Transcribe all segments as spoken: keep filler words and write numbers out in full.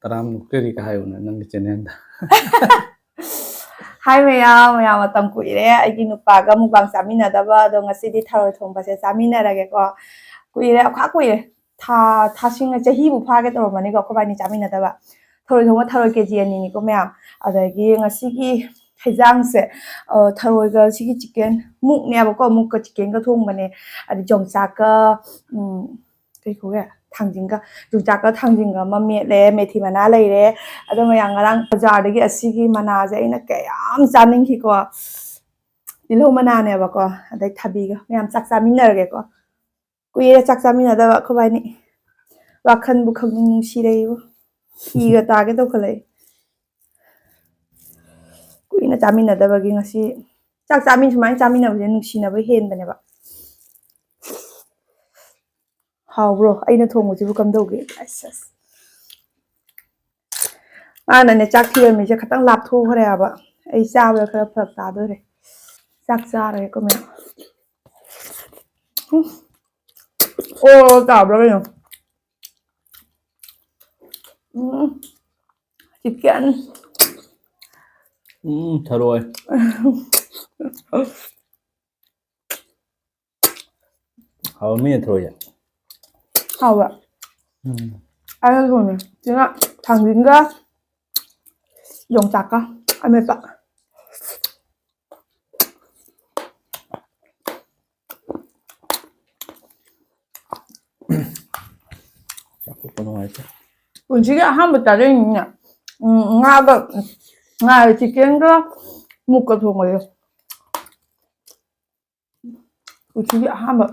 ꯇꯔꯥꯃꯨꯛꯇꯗꯤ ꯍꯥꯏꯌꯨꯅꯦ ꯅꯪꯒꯤ ꯆꯦꯅꯦꯜꯗ꯫ ꯍꯥꯏ ꯃꯌꯥꯝ, ꯃꯌꯥꯝ ꯃꯇꯝ ꯀꯨꯏꯔꯦ ꯑꯩꯒꯤ ꯅꯨꯄꯥꯒ ꯃꯨꯛꯕꯥꯡ ꯆꯥꯃꯤꯟꯅꯗꯕ꯫ ꯑꯗꯣ ꯉꯁꯤꯗꯤ ꯊꯔꯣꯏ ꯊꯣꯡꯕꯁꯦ ꯆꯥꯃꯤꯟꯅꯔꯒꯦꯀꯣ꯫ ꯀꯨꯏꯔꯦ, ꯈ꯭ꯋꯥꯏ ꯀꯨꯏꯔꯦ, ꯊꯥ ꯊꯥꯁꯤꯡꯅ ꯆꯍꯤꯕꯨ ꯐꯥꯒꯦ ꯇꯧꯔꯝꯃꯅꯤꯀꯣ ꯑꯩꯈꯣꯏꯕꯥꯅꯤ ꯆꯥꯃꯤꯟꯅꯗꯕ꯫ ꯊꯔꯣꯏ ꯊꯣꯡꯕ ꯊꯔꯣꯏ ꯀꯦ ꯖꯤ ꯑꯅꯤꯅꯤꯀꯣ ꯃꯌꯥꯝ꯫ ꯑꯗꯒꯤ ꯉꯁꯤꯒꯤ ꯍꯩꯖꯥꯡꯁꯦ, ꯑ, ꯊꯔꯣꯏꯒ ꯁꯤꯒꯤ ꯆꯤꯛꯀꯟ, ꯃꯨꯛꯅꯦꯕꯀꯣ, ꯃꯨꯛꯀ ꯆꯤꯛꯀꯟꯒ ꯊꯣꯡꯕꯅꯦ꯫ ꯑꯗꯩ ꯌꯣꯡꯆꯥꯛꯀ, ꯎꯝ, ꯀꯩ ꯀꯧꯒꯦ, ꯊꯥꯡꯖꯤꯡꯒ, ꯌꯣꯡꯆꯥꯛꯀ ꯊꯥꯡꯖꯤꯡꯒ ꯑꯃ ꯃꯦꯠꯂꯦ, ꯃꯦꯊꯤ ꯃꯅꯥ ꯂꯩꯔꯦ꯫ ꯑꯗꯣ ꯃꯌꯥꯝ, ꯉꯔꯥꯡ ꯕꯖꯥꯔꯗꯒꯤ ꯑꯁꯤꯒꯤ ꯃꯅꯥꯁꯦ ꯑꯩꯅ ꯀꯌꯥꯝ ꯆꯥꯅꯤꯡꯈꯤꯀꯣ꯫ ꯇꯤꯜꯍꯧ ꯃꯅꯥꯅꯦꯕꯀꯣ, ꯑꯗꯩ ꯊꯕꯤꯒ꯫ ꯃꯌꯥꯝ ꯆꯥꯛ ꯆꯥꯃꯤꯟꯅꯔꯒꯦꯀꯣ꯫ ꯀꯨꯏꯔꯦ ꯆꯥꯛ ꯆꯥꯃꯤꯟꯅꯗꯕ ꯑꯩꯈꯣꯏꯕꯥꯅꯤ꯫ ꯋꯥꯈꯜꯕꯨ ꯈꯪꯅꯨꯡ ꯅꯨꯡꯁꯤꯔꯛꯏꯕꯣ꯫ ꯍꯤꯒ ꯇꯥꯒꯦ ꯇꯧꯈꯠꯂꯛꯏ꯫ ꯀꯨꯏꯅ ꯆꯥꯃꯤꯟꯅꯗꯕꯒꯤ ꯉꯁꯤ ꯆꯥꯛ ꯆꯥꯃꯤꯟ-, ꯁꯨꯃꯥꯏꯅ ꯆꯥꯃꯤꯟꯅꯕꯁꯦ ꯅꯨꯡꯁꯤꯅꯕ ꯍꯦꯟꯕꯅꯦꯕ꯫ ꯍꯥꯎꯕ꯭ꯔꯣ? ꯑꯩꯅ ꯊꯣꯡꯕꯁꯤꯕꯨ ꯀꯝꯗꯧꯒꯦ? ꯑꯁ, ꯑꯁ꯫ ꯃꯥꯅꯅꯦ ꯆꯥꯛ ꯊꯤꯔꯝꯃꯤꯁꯦ ꯈꯤꯇꯪ ꯂꯥꯞꯊꯣꯛꯈ꯭ꯔꯦ ꯍꯥꯏꯕ꯫ ꯑꯩ ꯆꯥꯕꯗ ꯈꯔ ꯐꯔꯛ ꯇꯥꯗꯣꯔꯦ꯫ ꯆꯥꯛ ꯆꯥꯔꯒꯦꯀꯣ ꯃꯌꯥꯝ꯫ ꯎꯝ꯫ ꯑꯣ, ꯇꯥꯕ꯭ꯔꯥ ꯀꯩꯅꯣ? ꯎꯝ꯫ ꯆꯤꯛꯀꯟ꯫ ꯎꯝ, ꯊꯔꯣꯏ꯫ ꯍꯥꯎꯔꯝꯃꯤꯅꯦ ꯊꯔꯣꯏꯁꯦ꯫ ꯍꯥꯎꯕ꯭ꯔꯥ? ꯎꯝ꯫ ꯑꯩꯅ ꯊꯣꯡꯉꯦ꯫ ꯁꯤꯅ ꯊꯥꯡꯖꯤꯡꯒ ꯌꯣꯡꯆꯥꯛꯀ ꯑꯃꯦꯠꯄ꯫ ꯆꯥꯛ ꯇꯣꯛꯄ ꯅꯨꯡꯉꯥꯏꯇꯦ꯫ ꯄꯨꯟꯁꯤꯒꯤ ꯑꯍꯥꯟꯕ ꯆꯥꯖꯩꯅꯤꯅꯦ꯫ ꯎꯝ, ꯉꯥꯒ, ꯉꯥꯒ ꯆꯤꯛꯀꯟꯒ ꯃꯨꯛꯀ ꯊꯣꯡꯕꯁꯦ꯫ ꯄꯨꯟꯁꯤꯒꯤ ꯑꯍꯥꯟꯕ꯫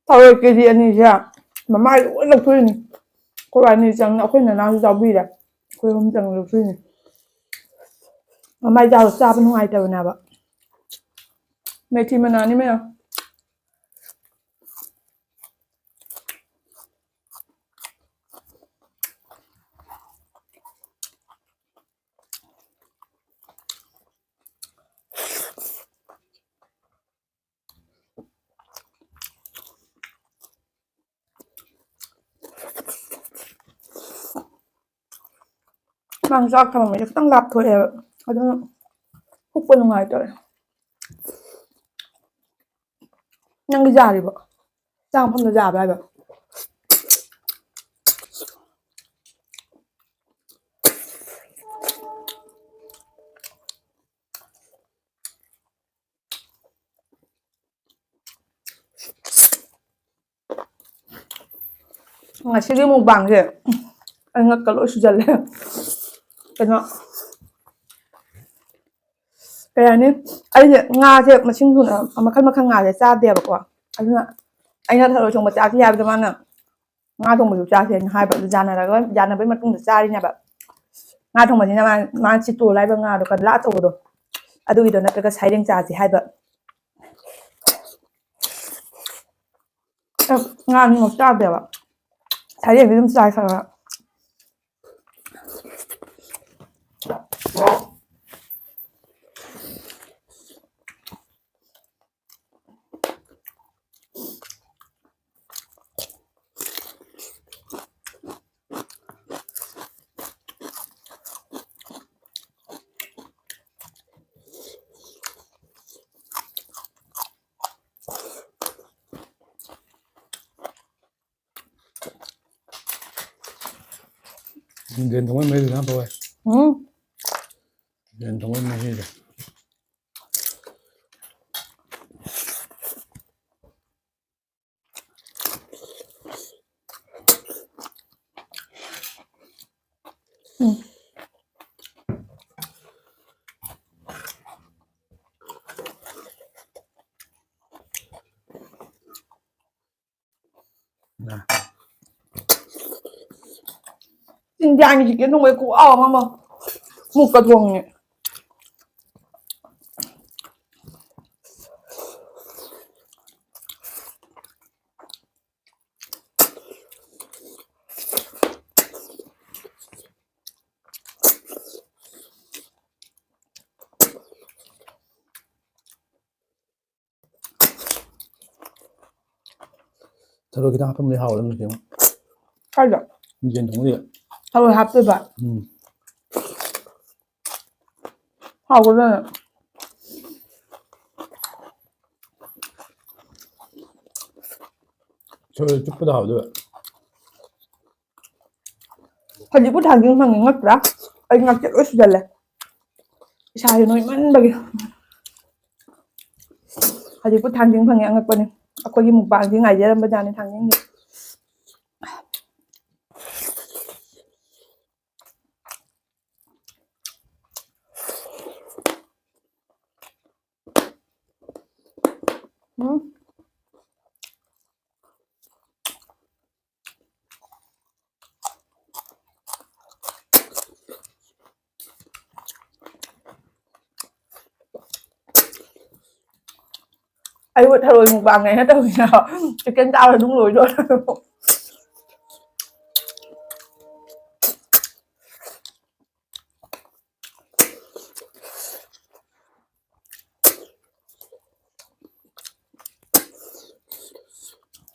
ꯊꯔꯣꯏ ꯀꯦ ꯖꯤ ꯑꯅꯤꯁꯦ ꯃꯃꯥꯏ ꯂꯣꯏ ꯂꯧꯊꯣꯛꯏꯅꯤ꯫ ꯑꯩꯈꯣꯏ ꯑꯅꯤ ꯆꯪꯅ ꯑꯩꯈꯣꯏ ꯅꯅꯥꯎꯁꯨ ꯆꯥꯕꯤꯔꯦ꯫ ꯑꯩꯈꯣꯏ ꯑꯍꯨꯝ ꯆꯪꯉꯒ ꯐꯨꯏꯅꯦ꯫ ꯃꯃꯥꯏ ꯆꯥꯕ ꯆꯥꯕ ꯅꯨꯡꯉꯥꯏꯇꯕꯅꯦꯕ꯫ ꯃꯦꯊꯤ ꯃꯅꯥꯅꯤ ꯃꯌꯥꯝ꯫ ꯃꯥꯡ ꯆꯥꯛ ꯊꯝꯃꯝꯃꯤꯁꯦ ꯈꯤꯇꯪ ꯂꯥꯞꯊꯣꯛꯑꯦꯕ, ꯑꯗꯨꯅ ꯍꯨꯛꯄ ꯅꯨꯡꯉꯥꯏꯇꯧꯔꯦ꯫ ꯅꯪꯗꯤ ꯌꯥꯔꯤꯕꯣ? ꯆꯥꯛ ꯃꯐꯝꯗ ꯌꯥꯕ꯭ꯔꯥ ꯍꯥꯏꯕ? ꯉꯁꯤꯒꯤ ꯃꯨꯛꯕꯥꯡꯁꯦ ꯑꯩ ꯉꯛꯀ ꯂꯣꯏ ꯁꯨꯖꯜꯂꯦ꯫ ꯀꯩꯅꯣ, ꯀꯩ ꯍꯥꯏꯅꯤ, ꯑꯩꯁꯦ ꯉꯥꯁꯦ ꯃꯁꯤꯡ ꯁꯨꯅ ꯃꯈꯜ ꯃꯈꯜ ꯉꯥꯁꯦ ꯆꯥꯗꯦꯕꯀꯣ꯫ ꯑꯗꯨꯅ ꯑꯩꯅ ꯊꯔꯣꯏ ꯊꯣꯡꯕ ꯆꯥꯁꯤ ꯍꯥꯏꯕꯗ ꯃꯥꯅ ꯉꯥ ꯊꯣꯡꯕꯁꯨ ꯆꯥꯁꯦꯅ ꯍꯥꯏꯕ꯫ ꯑꯗꯨ ꯌꯥꯅꯔꯒ, ꯌꯥꯅꯕꯩ ꯃꯇꯨꯡꯗ ꯆꯥꯔꯤꯅꯦꯕ꯫ ꯉꯥ ꯊꯣꯡꯕꯁꯤꯅ ꯃꯥ, ꯃꯥ ꯆꯤꯇꯣꯜ ꯍꯥꯏꯕ ꯉꯥꯗꯣ ꯈꯔ ꯂꯥ ꯑꯆꯧꯕꯗꯣ, ꯑꯗꯨꯒꯤꯗꯣ ꯅꯠꯇ꯭ꯔꯒ ꯁꯥꯏꯔꯦꯡ ꯆꯥꯁꯦ ꯍꯥꯏꯕ꯫ ꯑ, ꯉꯥ ꯑꯅꯤꯃꯛ ꯆꯥꯗꯦꯕ꯫ ꯁꯥꯏꯔꯦꯡꯗꯤ ꯑꯗꯨꯝ ꯆꯥꯏ ꯈꯔ ꯈꯔ꯫ ꯌꯦꯟ ꯊꯣꯡꯕꯩ ꯃꯍꯤꯗꯨ ꯌꯥꯝ ꯐꯥꯎꯋꯦ꯫ ꯎꯝ꯫ ꯌꯦꯟ ꯊꯣꯡꯕꯩ ꯃꯍꯤꯗꯣ꯫ ꯎꯝ꯫ ꯅ꯫ ꯆꯤꯡ ꯏꯟꯗꯤꯌꯥꯒꯤ ꯆꯤꯛꯀꯟ ꯊꯣꯡꯕꯩ ꯈꯨꯍꯥꯎ ꯑꯃ, ꯑꯃ꯫ ꯃꯨꯛꯀ ꯊꯣꯡꯉꯦ꯫ ꯊꯔꯣꯏ ꯈꯤꯇꯪ ꯍꯥꯞꯄꯝꯕꯗꯤ ꯍꯥꯎꯒꯗꯕꯅꯤ ꯀꯩꯅꯣ꯫ ꯀꯥꯏꯗ? ꯌꯦꯟ ꯊꯣꯡꯕꯗ꯫ ꯊꯔꯣꯏ ꯍꯥꯞꯇꯣꯏꯕ? ꯎꯝ꯫ ꯍꯥꯎꯒꯗ꯭ꯔꯥ? ꯊꯔꯣꯏ ꯆꯨꯞꯄꯗ ꯍꯥꯎꯗꯣꯏꯕ꯫ ꯍꯧꯖꯤꯛꯄꯨ ꯊꯥꯡꯖꯤꯡ ꯐꯪꯉꯤ, ꯉꯛꯇ꯭ꯔꯥ? ꯑꯩ ꯉꯛꯁꯦ ꯂꯣꯏ ꯁꯨꯖꯜꯂꯦ꯫ ꯏꯁꯥꯁꯦ ꯅꯣꯏꯃꯟꯕꯒꯤ꯫ ꯍꯧꯖꯤꯛꯄꯨ ꯊꯥꯡꯖꯤꯡ ꯐꯪꯉꯤ, ꯑꯉꯛꯄꯅꯤ꯫ ꯑꯩꯈꯣꯏꯒꯤ ꯃꯨꯛꯕꯥꯡꯁꯤ ꯉꯥꯏꯖꯔꯝꯕꯖꯥꯠꯅꯤ, ꯊꯥꯡꯖꯤꯡꯁꯦ꯫ ꯎꯝ꯫ ꯑꯩꯕꯨ ꯊꯔꯣꯏ ꯃꯨꯛꯕꯥꯡꯅꯦꯅ ꯇꯧꯔꯤꯅꯦ꯫ ꯆꯤꯛꯀꯟ ꯆꯥꯕ ꯑꯗꯨꯝ ꯂꯣꯏꯗꯣꯔꯦ꯫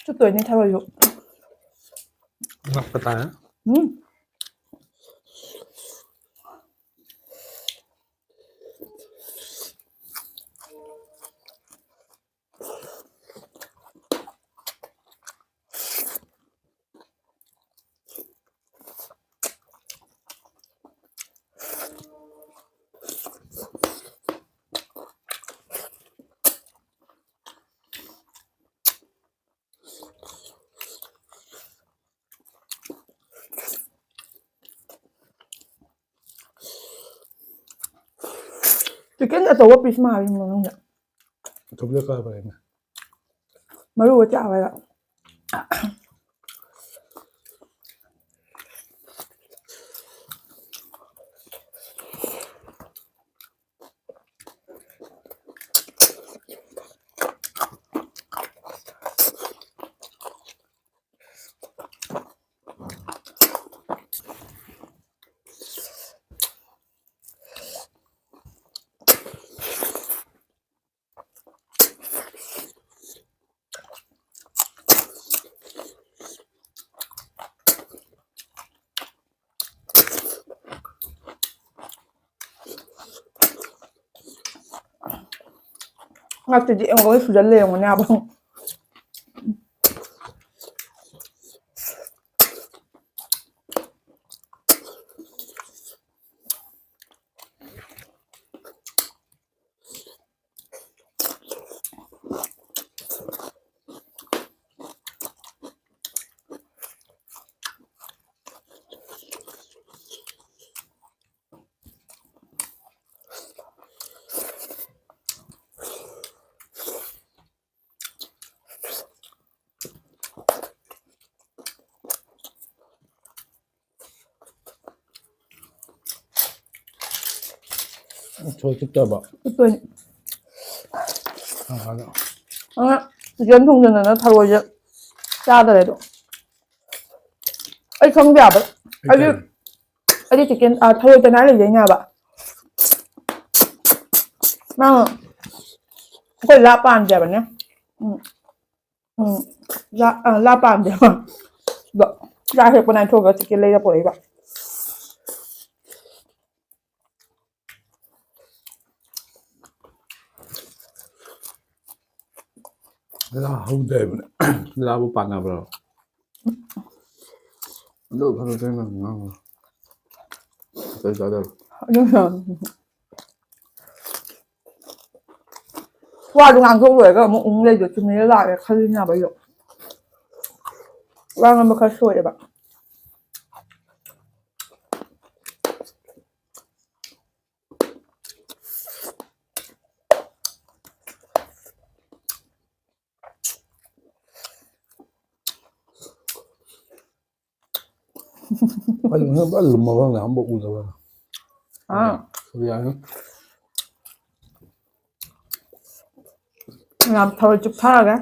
ꯆꯨꯞꯇꯣꯏꯅꯦ ꯊꯔꯣꯏꯁꯨ꯫ ꯉꯛꯄ ꯇꯥꯔꯦ꯫ ꯎꯝ꯫ ꯆꯤꯛꯀꯟ ꯑꯆꯧꯕ ꯄꯤꯁ ꯃꯥꯜꯂꯤ ꯃꯅꯨꯡꯗ꯫ ꯑꯆꯧꯕꯗ ꯀꯛꯑ ꯐꯔꯦꯅꯦ꯫ ꯃꯔꯨꯒ ꯆꯥꯕꯗ꯫ ꯉꯥꯛꯇꯗꯤ ꯑꯃꯨꯛ ꯂꯣꯏ ꯁꯨꯖꯜꯂꯦ ꯌꯦꯡꯉꯨꯅꯦ ꯑꯕ꯫ ꯊꯣꯏ ꯆꯨꯞꯇꯕ꯫ ꯆꯨꯞꯇꯣꯏꯅꯤ꯫ ꯑꯗꯨꯅ ꯆꯤꯀꯟ ꯊꯣꯡꯖꯤꯟꯗꯅ ꯊꯔꯣꯏꯁꯦ ꯆꯥꯗꯔꯦ ꯑꯗꯣ꯫ ꯑꯩ ꯈꯪꯗꯦ ꯍꯥꯏꯕ꯫ ꯑꯩ ꯑꯩꯗꯤ ꯆꯥꯏ꯫ ꯑꯩꯗꯤ ꯆꯤꯀꯟ, ꯑ, ꯊꯔꯣꯏ ꯆꯅꯥ ꯂꯩꯖꯩꯅꯦ ꯍꯥꯏꯕ꯫ ꯅꯪ ꯑꯩꯈꯣꯏ ꯂꯥ ꯄꯥꯟꯗꯦꯕꯅꯦ꯫ ꯎꯝ꯫ ꯎꯝ꯫ ꯂꯥ, ꯑ, ꯂꯥ ꯄꯥꯟꯗꯦꯕ꯫ ꯑꯗꯣ ꯂꯥ ꯍꯦꯛꯄ ꯅꯥꯏꯊꯣꯛꯑꯒ ꯆꯤꯀꯟ ꯂꯩꯔ ꯄꯨꯔꯛꯏꯕ꯫ ꯂꯥ ꯍꯧꯗꯦ ꯍꯥꯏꯕꯅꯦ꯫ ꯂꯥꯕꯨ ꯄꯥꯟꯅꯕ꯭ꯔꯣ? ꯑꯗꯨ ꯈꯔ ꯊꯦꯡꯅ ꯉꯥꯡꯉꯣ꯫ ꯑꯇꯩ ꯆꯥꯗꯕ꯫ ꯑꯗꯨꯅ ꯋꯥꯗꯨ ꯉꯥꯡꯊꯣꯛ ꯂꯣꯏꯔꯒ ꯑꯃꯨꯛ ꯎꯪ ꯂꯩꯗꯣ ꯆꯨꯝꯃꯤꯔ ꯂꯥꯛꯑꯦ ꯈꯜꯂꯤꯅꯦꯕ ꯑꯩꯗꯣ꯫ ꯋꯥ ꯉꯥꯡꯕ ꯈꯔ ꯁꯣꯏꯑꯦꯕ꯫ ꯑꯩ ꯃꯁꯛ ꯐꯖꯅ ꯂꯨꯝꯃꯕ ꯈꯪꯗꯦ, ꯑꯝꯕꯨꯛ ꯎꯗꯕ꯫ ꯑꯥ꯫ ꯁꯨꯔꯤꯌꯥꯅꯤ꯫ ꯌꯥꯝ ꯊꯔꯣꯏ ꯆꯨꯞꯊꯔꯒꯦ꯫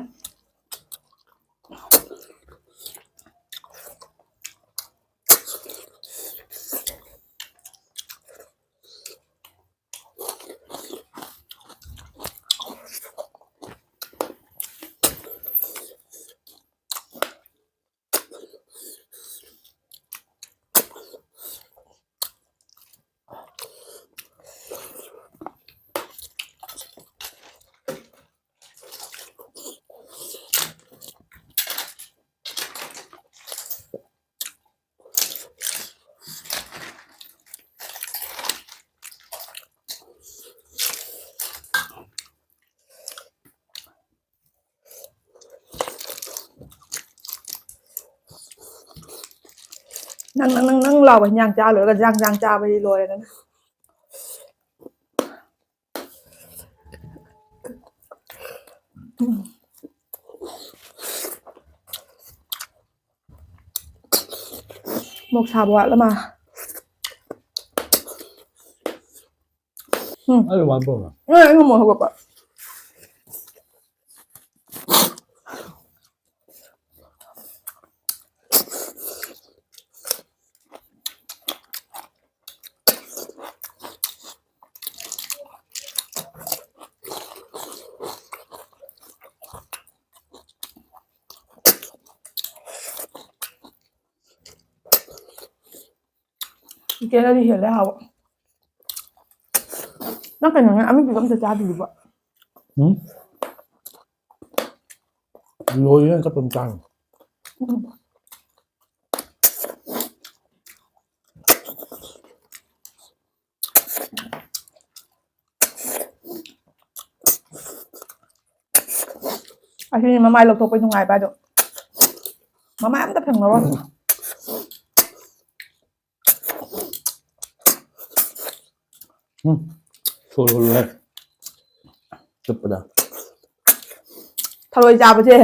ꯅꯪ ꯅꯪ ꯅꯪ ꯅꯪ ꯂꯥꯎꯕ ꯍꯤꯟꯖꯥꯡ ꯆꯥ ꯂꯣꯏꯔꯒ ꯖꯥꯡ ꯖꯥꯡ ꯆꯥꯕꯗꯤ ꯂꯣꯏꯔꯦꯗꯅ꯫ ꯃꯣꯛ ꯁꯥꯕ ꯋꯥꯠꯂ ꯃꯥ꯫ ꯎꯝ꯫ ꯑꯩ ꯋꯥꯟ ꯄꯧꯔꯣ? ꯑꯦ, ꯑꯩ ꯉꯝꯃꯣ ꯍꯧꯒꯠꯄ꯫ ꯏꯆꯦꯅꯗꯤ ꯍꯦꯜꯂꯦ ꯍꯥꯎꯕ꯫ ꯅꯪ ꯀꯩꯅꯣꯅꯦ ꯑꯃꯤꯠꯄꯤꯒ ꯑꯝꯇ ꯆꯥꯗ꯭ꯔꯤꯕꯣ? ꯎꯝ? ꯂꯣꯏꯔꯦ ꯆꯠꯄ ꯃꯇꯥꯡ꯫ ꯎꯝ꯫ ꯑꯁꯤꯅꯤ ꯃꯃꯥꯏ ꯂꯧꯊꯣꯛꯄꯩ ꯅꯨꯡꯉꯥꯏꯕ ꯍꯥꯏꯗꯣ꯫ ꯃꯃꯥꯏ ꯑꯝꯇ ꯐꯦꯡꯉꯔꯣꯏ꯫ ꯎꯝ꯫ ꯁꯣꯔ ꯍꯣꯜꯂꯨꯍꯦ꯫ ꯆꯨꯞꯄꯗ꯫ ꯊꯔꯣꯏ ꯆꯥꯕꯁꯦ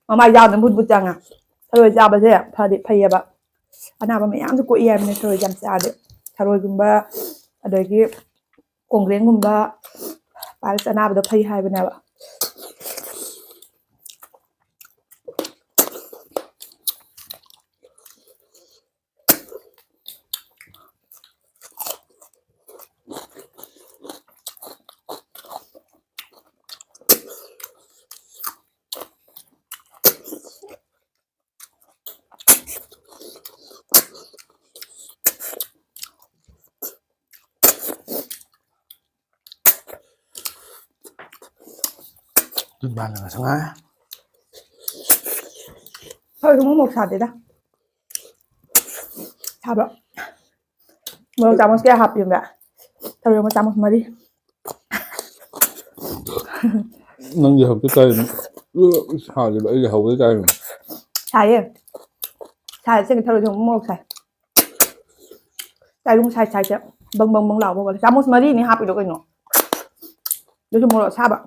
ꯃꯃꯥꯏ ꯌꯥꯎꯗꯅ ꯕꯨꯠ ꯕꯨꯠ ꯆꯪꯉꯦ꯫ ꯊꯔꯣꯏ ꯆꯥꯕꯁꯦ ꯐꯗꯤ ꯐꯩꯌꯦꯕ꯫ ꯑꯅꯥꯕ ꯃꯌꯥꯝꯁꯨ ꯀꯣꯛꯏ ꯍꯥꯏꯕꯅꯦ ꯊꯔꯣꯏ ꯌꯥꯝ ꯆꯥꯔꯗꯤ꯫ ꯊꯔꯣꯏꯒꯨꯝꯕ, ꯑꯗꯒꯤ ꯀꯣꯡꯒ꯭ꯔꯦꯡꯒꯨꯝꯕ, piles ꯑꯅꯥꯕꯗ ꯐꯩ ꯍꯥꯏꯕꯅꯦꯕ꯫ ꯏꯃꯥꯅ ꯉꯁꯥꯏ ꯉꯥꯏ꯫ ꯊꯔꯣꯏ ꯊꯣꯡꯕ ꯃꯣꯔꯣꯛ ꯁꯥꯗꯦꯗ꯫ ꯁꯥꯕ꯭ꯔꯣ? ꯃꯣꯔꯣꯛ ꯆꯥꯃꯁ ꯀꯌꯥ ꯍꯥꯞꯄꯤꯕ? ꯊꯔꯣꯏ ꯃꯆꯥ ꯃꯁ ꯃꯔꯤ꯫ ꯅꯪꯒꯤ ꯍꯧꯖꯤꯛ ꯀꯥꯏ ꯁꯥꯔꯤꯕ? ꯑꯩꯒꯤ ꯍꯧꯕꯗꯩ ꯀꯥꯏ ꯁꯥꯏꯌꯦ꯫ ꯁꯥꯏ, ꯆꯦꯡꯒꯤ ꯊꯔꯣꯏꯁꯦ ꯑꯃꯨꯛ ꯃꯣꯔꯣꯛ ꯁꯥꯏ꯫ ꯆꯥꯏꯔꯨꯝ ꯁꯥꯏ ꯁꯥꯏꯁꯦ ꯕꯪ ꯕꯪ ꯕꯪ ꯂꯥꯎꯕ ꯍꯧꯒꯠꯂꯦ꯫ ꯆꯥꯃꯨꯁ ꯃꯔꯤꯅꯤ ꯍꯥꯞꯄꯤꯗꯣ ꯀꯩꯅꯣ꯫ ꯑꯗꯨꯁꯨ ꯃꯣꯔꯣꯛ ꯑꯁꯥꯕ꯫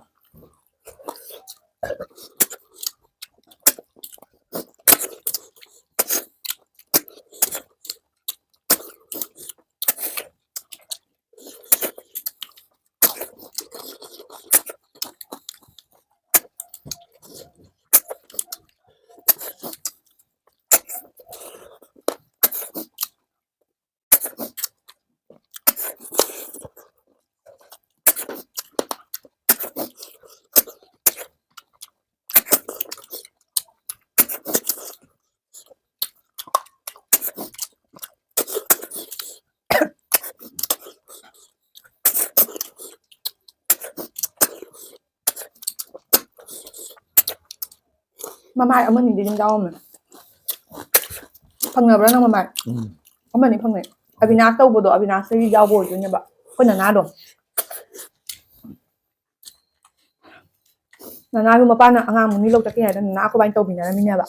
ꯃꯃꯥꯏ ꯑꯃꯅꯤꯗꯤ ꯑꯗꯨꯝ ꯌꯥꯎꯔꯝꯃꯦ꯫ ꯐꯪꯅꯕ꯭ꯔꯥ ꯅꯪ ꯃꯃꯥꯏ? ꯎꯝ꯫ ꯑꯃꯅꯤ ꯐꯪꯅꯩ꯫ ꯑꯕꯤꯅꯥꯁ ꯇꯧꯕꯗꯣ, ꯑꯕꯤꯅꯥꯁꯇꯒꯤ ꯌꯥꯎꯕ ꯑꯣꯏꯗꯣꯏꯅꯦꯕ꯫ ꯑꯩꯈꯣꯏ ꯅꯅꯥꯗꯣ꯫ ꯅꯅꯥꯒꯤ ꯃꯄꯥꯅ ꯑꯉꯥꯡ ꯃꯃꯤ ꯂꯧ ꯆꯠꯀꯦ ꯍꯥꯏꯗꯅ ꯅꯅꯥ ꯑꯩꯈꯣꯏꯕꯥꯏꯅ ꯇꯧꯕꯤꯅꯔꯝꯃꯤꯅꯦꯕ꯫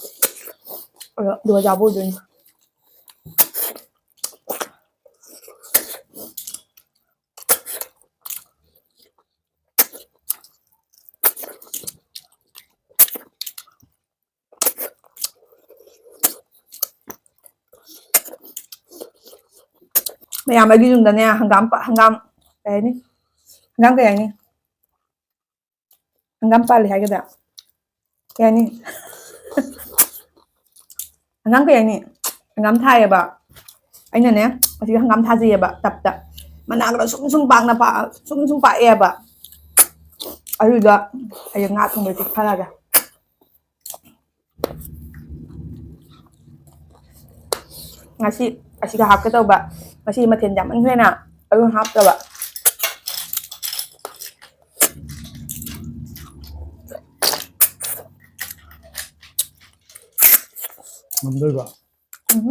ꯑꯗꯣ ꯑꯗꯨꯒ ꯌꯥꯎꯕ ꯑꯣꯏꯗꯣꯏꯅꯦ꯫ ꯃꯌꯥꯝ ꯑꯩꯒꯤ ꯌꯨꯝꯗꯅꯦ ꯍꯪꯒꯥꯝ ꯄ-, ꯍꯪꯒꯥꯝ ꯀꯩ ꯍꯥꯏꯅꯤ? ꯍꯪꯒꯥꯝ ꯀꯩ ꯍꯥꯏꯅꯤ? ꯍꯪꯒꯥꯝ ꯄꯥꯜꯂꯤ ꯍꯥꯏꯒꯗ꯭ꯔꯥ? ꯀꯩ ꯍꯥꯏꯅꯤ? ꯍꯪꯒꯥꯝ ꯀꯩ ꯍꯥꯏꯅꯤ? ꯍꯪꯒꯥꯝ ꯊꯥꯏꯌꯦꯕ꯫ ꯑꯩꯅꯅꯦ, ꯑꯁꯤꯗ ꯍꯪꯒꯥꯝ ꯊꯥꯖꯩꯌꯦꯕ, ꯇꯞꯇ꯫ ꯃꯅꯥꯒꯗꯣ ꯁꯨꯝ ꯁꯨꯝ ꯄꯥꯛꯅ ꯄꯥꯛ-, ꯁꯨꯝ ꯁꯨꯝ ꯄꯥꯛꯑꯦꯕ꯫ ꯑꯗꯨꯗ ꯍꯌꯦꯡ ꯉꯥ ꯊꯣꯡꯕꯗ ꯆꯤꯛꯊꯔꯒꯦ꯫ ꯉꯁꯤ ꯑꯁꯤꯒ ꯍꯥꯞꯀꯦ ꯇꯧꯕ꯫ ꯉꯁꯤ ꯃꯊꯦꯜ ꯌꯥꯝꯃꯟꯈ꯭ꯔꯦꯅ, ꯑꯗꯨꯅ ꯍꯥꯞꯇꯕ꯫ ꯉꯝꯗꯣꯏꯕ? ꯎꯝ꯫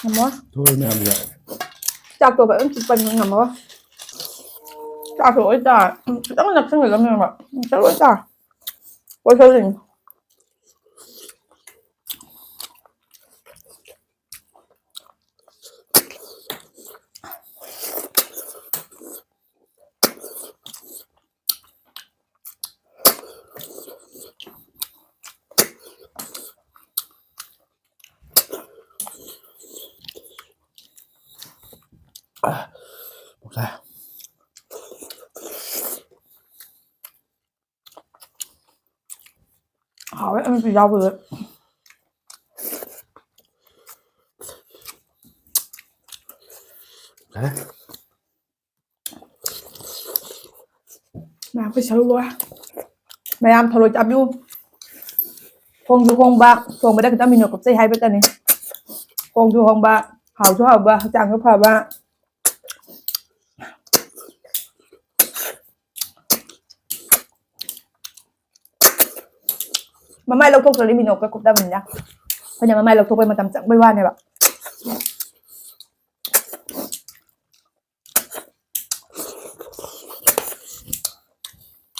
ꯉꯝꯃꯣꯏ꯫ ꯊꯣꯏ ꯃꯌꯥꯝ ꯌꯥꯎꯋꯦ꯫ ꯆꯥꯛꯇꯣ ꯐꯖꯅ ꯆꯤꯛꯄꯅꯤꯅ ꯉꯝꯃꯔꯣꯏ꯫ ꯆꯥꯛꯇꯣ ꯂꯣꯏ ꯆꯥꯔꯦ꯫ ꯎꯝ, ꯈꯤꯇꯪ ꯅꯛꯁꯤꯟꯒꯗꯕꯅꯦꯕ꯫ ꯎꯝ, ꯂꯣꯏ ꯆꯥꯔꯦ꯫ ꯀꯣꯏ ꯆꯠꯂꯤꯅꯤ꯫ ꯃꯣꯔꯣꯛ ꯁꯥꯏ꯫ ꯍꯥꯎꯋꯦ, ꯑꯃꯦꯠꯄ ꯌꯥꯎꯕꯗꯨꯗ꯫ ꯌꯥꯔꯦ꯫ ꯃꯌꯥꯝ ꯑꯩꯈꯣꯏ ꯁꯔꯨꯛ ꯂꯣꯏꯔꯦ꯫ ꯃꯌꯥꯝ ꯊꯔꯣꯏ ꯆꯥꯕꯤꯌꯨ꯫ ꯍꯣꯡꯁꯨ ꯍꯣꯡꯕ, ꯊꯣꯡꯕꯗ ꯈꯤꯇꯪ ꯃꯤꯅꯣ ꯀꯨꯞꯆꯩ ꯍꯥꯏꯕꯇꯅꯤ꯫ ꯍꯣꯡꯁꯨ ꯍꯣꯡꯕ, ꯍꯥꯎꯁꯨ ꯍꯥꯎꯕ, ꯍꯛꯆꯥꯡꯁꯨ ꯐꯕ꯫ ꯃꯃꯥꯏ ꯂꯧꯊꯣꯛꯇ꯭ꯔꯗꯤ ꯃꯤꯅꯣꯛꯀ ꯀꯨꯞꯇꯕꯅꯤꯅ꯫ ꯑꯩꯈꯣꯏꯅ ꯃꯃꯥꯏ ꯂꯧꯊꯣꯛꯄꯩ ꯃꯇꯝ ꯆꯪꯕꯩ ꯋꯥꯅꯦꯕ꯫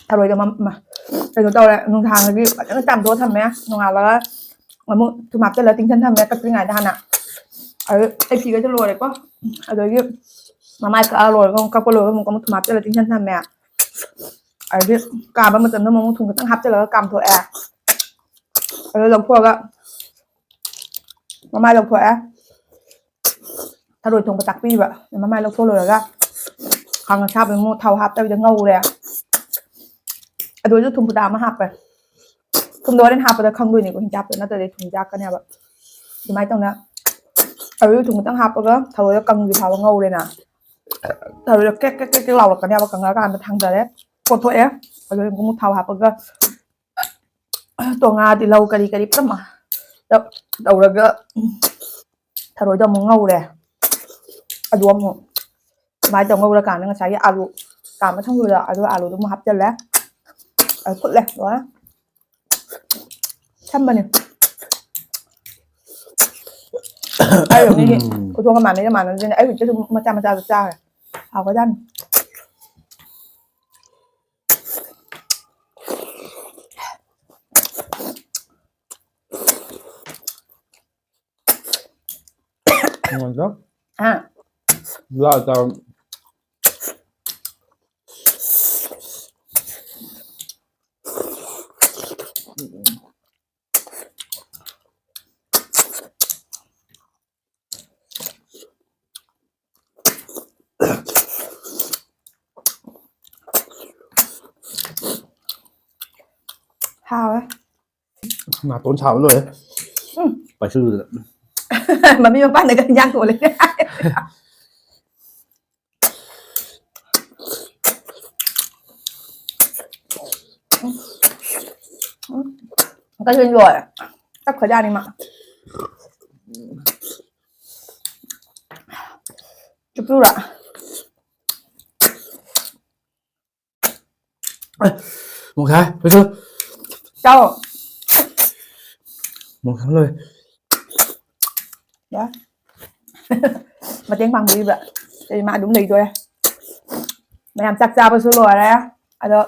ꯊꯔꯣꯏꯗꯣ ꯃꯝ-, ꯃ-, ꯀꯩꯅꯣ ꯇꯧꯔꯦ, ꯅꯨꯡꯗꯥꯡꯗꯒꯤ ꯐꯖꯅ ꯆꯥꯝꯊꯣꯛꯑ ꯊꯝꯃꯦ꯫ ꯅꯣꯡꯉꯥꯜꯂꯒ ꯑꯃꯨꯛ ꯊꯨꯝ ꯍꯥꯞꯆꯤꯜꯂ ꯇꯤꯡꯁꯟ ꯊꯝꯃꯦ, ꯀꯛꯇ꯭ꯔꯤꯉꯩꯗ ꯍꯥꯟꯅ꯫ ꯑꯗꯨ ꯑꯩ ꯐꯤꯒꯩꯗꯣ ꯂꯣꯏꯔꯦꯀꯣ꯫ ꯑꯗꯒꯤ ꯃꯃꯥꯏ ꯀꯛꯑ ꯂꯣꯏꯔꯒ ꯑꯃꯨꯛ, ꯀꯛꯄ ꯂꯣꯏꯔꯒ ꯑꯃꯨꯛ, ꯑꯃꯨꯛ ꯊꯨꯝ ꯍꯥꯞꯆꯤꯜꯂ ꯇꯤꯡꯁꯟ ꯊꯝꯃꯦ꯫ ꯑꯗꯒꯤ ꯀꯥꯝꯕ ꯃꯇꯝꯗ ꯑꯃꯨꯛ ꯊꯨꯝ ꯈꯤꯇꯪ ꯍꯥꯞꯆꯤꯜꯂꯒ ꯀꯥꯝꯊꯣꯛꯑꯦ꯫ ꯑꯗꯨ ꯂꯧꯊꯣꯛꯑꯒ ꯃꯃꯥꯏ ꯂꯧꯊꯣꯛꯑꯦ꯫ ꯊꯔꯣꯏ ꯊꯣꯡꯕ ꯇꯥꯛꯄꯤꯔꯤꯕ꯫ ꯃꯃꯥꯏ ꯂꯧꯊꯣꯛ ꯂꯣꯏꯔꯒ ꯈꯥꯡ ꯑꯁꯥꯕꯗ ꯑꯃꯨꯛ ꯊꯥꯎ ꯍꯥꯞꯇꯕꯤꯗ ꯉꯧꯔꯦ꯫ ꯑꯗꯨ ꯑꯣꯏꯔꯁꯨ ꯊꯨꯝ ꯈꯨꯗꯥ ꯑꯃ ꯍꯥꯞꯄꯦ꯫ ꯊꯨꯝꯗꯣ ꯍꯣꯔꯦꯟ ꯍꯥꯞꯄꯗ ꯈꯪꯗꯣꯏꯅꯤꯀꯣ, ꯍꯤꯡꯆꯥꯛꯇꯣ ꯅꯠꯇ꯭ꯔꯗꯤ ꯊꯨꯝ ꯌꯥꯛꯀꯅꯦꯕ꯫ ꯑꯗꯨꯃꯥꯏꯅ ꯇꯧꯅ ꯑꯂꯨ ꯊꯨꯝ ꯈꯤꯇꯪ ꯍꯥꯞꯄꯒ ꯊꯔꯣꯏꯗꯣ ꯀꯪꯗ꯭ꯔꯤ ꯐꯥꯎꯕ ꯉꯧꯔꯦꯅ꯫ ꯊꯔꯣꯏꯗꯣ ꯀ꯭ꯔꯦꯛ ꯀ꯭ꯔꯦꯛ ꯀ꯭ꯔꯦꯛ ꯀ꯭ꯔꯦꯛ ꯂꯥꯎꯔꯛꯀꯅꯦꯕ, ꯀꯪꯉꯛꯑꯀꯥꯟꯗ ꯊꯥꯡꯗꯔꯦ, ꯀꯣꯠꯊꯣꯛꯑꯦ꯫ ꯑꯗꯨꯒ ꯑꯃꯨꯛ ꯊꯥꯎ ꯍꯥꯞꯄꯒ ꯇꯣꯉꯥ, ꯇꯤꯜꯍꯧ, ꯀꯔꯤ ꯀꯔꯤ ꯄꯨꯝꯅꯃꯛ ꯇꯧꯔꯒ ꯊꯔꯣꯏꯗꯣ ꯑꯃꯨꯛ ꯉꯧꯔꯦ꯫ ꯑꯗꯨ ꯑꯃꯨꯛ ꯑꯗꯨꯃꯥꯏꯅ ꯇꯧꯔ ꯉꯧꯔꯀꯥꯟꯗ ꯉꯁꯥꯏꯒꯤ ꯑꯥꯂꯨ ꯀꯥꯝꯕ ꯊꯝꯈꯤꯕꯗꯣ, ꯑꯗꯨ ꯑꯥꯂꯨꯗꯣ ꯑꯃꯨꯛ ꯍꯥꯞꯆꯤꯜꯂꯦ꯫ ꯑꯗꯨ ꯐꯨꯠꯂꯦ, ꯂꯣꯏꯔꯦ꯫ ꯁꯝꯕꯅꯦ꯫ ꯑꯩ ꯍꯧꯖꯤꯛ ꯈꯨꯊꯣꯡꯒ ꯃꯥꯟꯅꯩꯔ ꯃꯥꯟꯅꯗ꯭ꯔꯤꯅꯦ꯫ ꯑꯩ ꯍꯧꯖꯤꯛꯇꯁꯨ ꯃꯆꯥ ꯃꯆꯥꯗꯨ ꯆꯥꯈ꯭ꯔꯦ꯫ ꯍꯥꯎꯒꯖꯥꯠꯅꯤ꯫ ꯅꯨꯡꯉꯥꯏꯇ꯭ꯔꯣ? ꯍꯥ? ꯂꯥ ꯆꯥꯕ꯫ ꯍꯥꯎꯋꯦ꯫ ꯅꯥꯇꯣꯟ ꯁꯥꯕ ꯂꯣꯏꯔꯦ꯫ ꯎꯝ꯫ ꯄꯥꯏꯁꯤꯜꯂꯨꯗꯅ꯫ ꯃꯃꯤ ꯃꯄꯥꯟꯗꯒ ꯏꯟꯖꯥꯡ ꯊꯣꯛꯂꯦ꯫ ꯎꯝ꯫ ꯀꯩꯁꯨ ꯂꯣꯏꯔꯦ꯫ ꯆꯠꯈ꯭ꯔꯖꯥꯠꯅꯤ ꯃꯥ꯫ ꯆꯨꯞꯄꯨꯔꯥ? ꯃꯣꯡꯈꯥꯏ ꯄꯩꯁꯥ꯫ ꯆꯥꯎ꯫ ꯃꯣꯡꯈꯥꯏ ꯂꯣꯏꯔꯦ꯫ ꯌꯥ꯫ ꯃꯇꯦꯡ ꯄꯥꯡꯕꯤꯔꯤꯕ꯫ ꯑꯗꯨꯗꯤ ꯃꯥ ꯑꯗꯨꯝ ꯂꯩꯗꯣꯔꯦ꯫ ꯃꯌꯥꯝ ꯆꯥꯛ ꯆꯥꯕꯁꯨ ꯂꯣꯏꯔꯦ꯫ ꯑꯗꯣ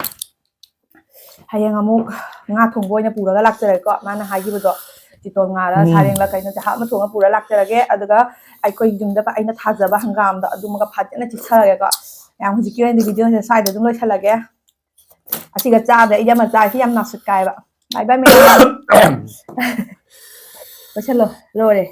ꯍꯌꯦꯡ ꯑꯃꯨꯛ ꯉꯥ ꯊꯣꯡꯕ ꯑꯣꯏꯅ ꯄꯨꯔꯒ ꯂꯥꯛꯆꯔꯒꯦꯀꯣ꯫ ꯃꯥꯅ ꯍꯥꯏꯈꯤꯕꯗꯣ ꯆꯤꯇꯣꯜ ꯉꯥꯔ ꯎꯝ꯫ ꯁꯥꯔꯦꯡꯂ ꯀꯩꯅꯣ ꯖꯍꯥ ꯑꯃ ꯊꯣꯡꯉ ꯄꯨꯔ ꯂꯥꯛꯆꯔꯒꯦ꯫ ꯑꯗꯨꯒ ꯑꯩꯈꯣꯏ ꯌꯨꯝꯗ ꯑꯩꯅ ꯊꯥꯖꯕ ꯍꯪꯒꯥꯝꯗꯣ ꯑꯗꯨꯃꯒ ꯐꯖꯅ ꯆꯤꯛꯊꯔꯒꯦꯀꯣ꯫ ꯃꯌꯥꯝ ꯍꯧꯖꯤꯛꯀꯤ ꯑꯣꯏꯅꯗꯤ video ꯁꯦ ꯁ꯭ꯋꯥꯏꯗ ꯑꯗꯨꯝ ꯂꯣꯏꯁꯤꯜꯂꯒꯦ꯫ ꯑꯁꯤꯒ ꯆꯥꯗ ꯑꯩꯗꯤ ꯑꯃ ꯆꯥꯏꯁꯤ ꯌꯥꯝ ꯅꯥꯁꯨꯠ ꯀꯥꯏꯕ꯫ Bye bye ꯃꯌꯥꯝ꯫ ꯂꯣꯏꯁꯤꯜꯂꯣ꯫ ꯂꯣꯏꯔꯦ꯫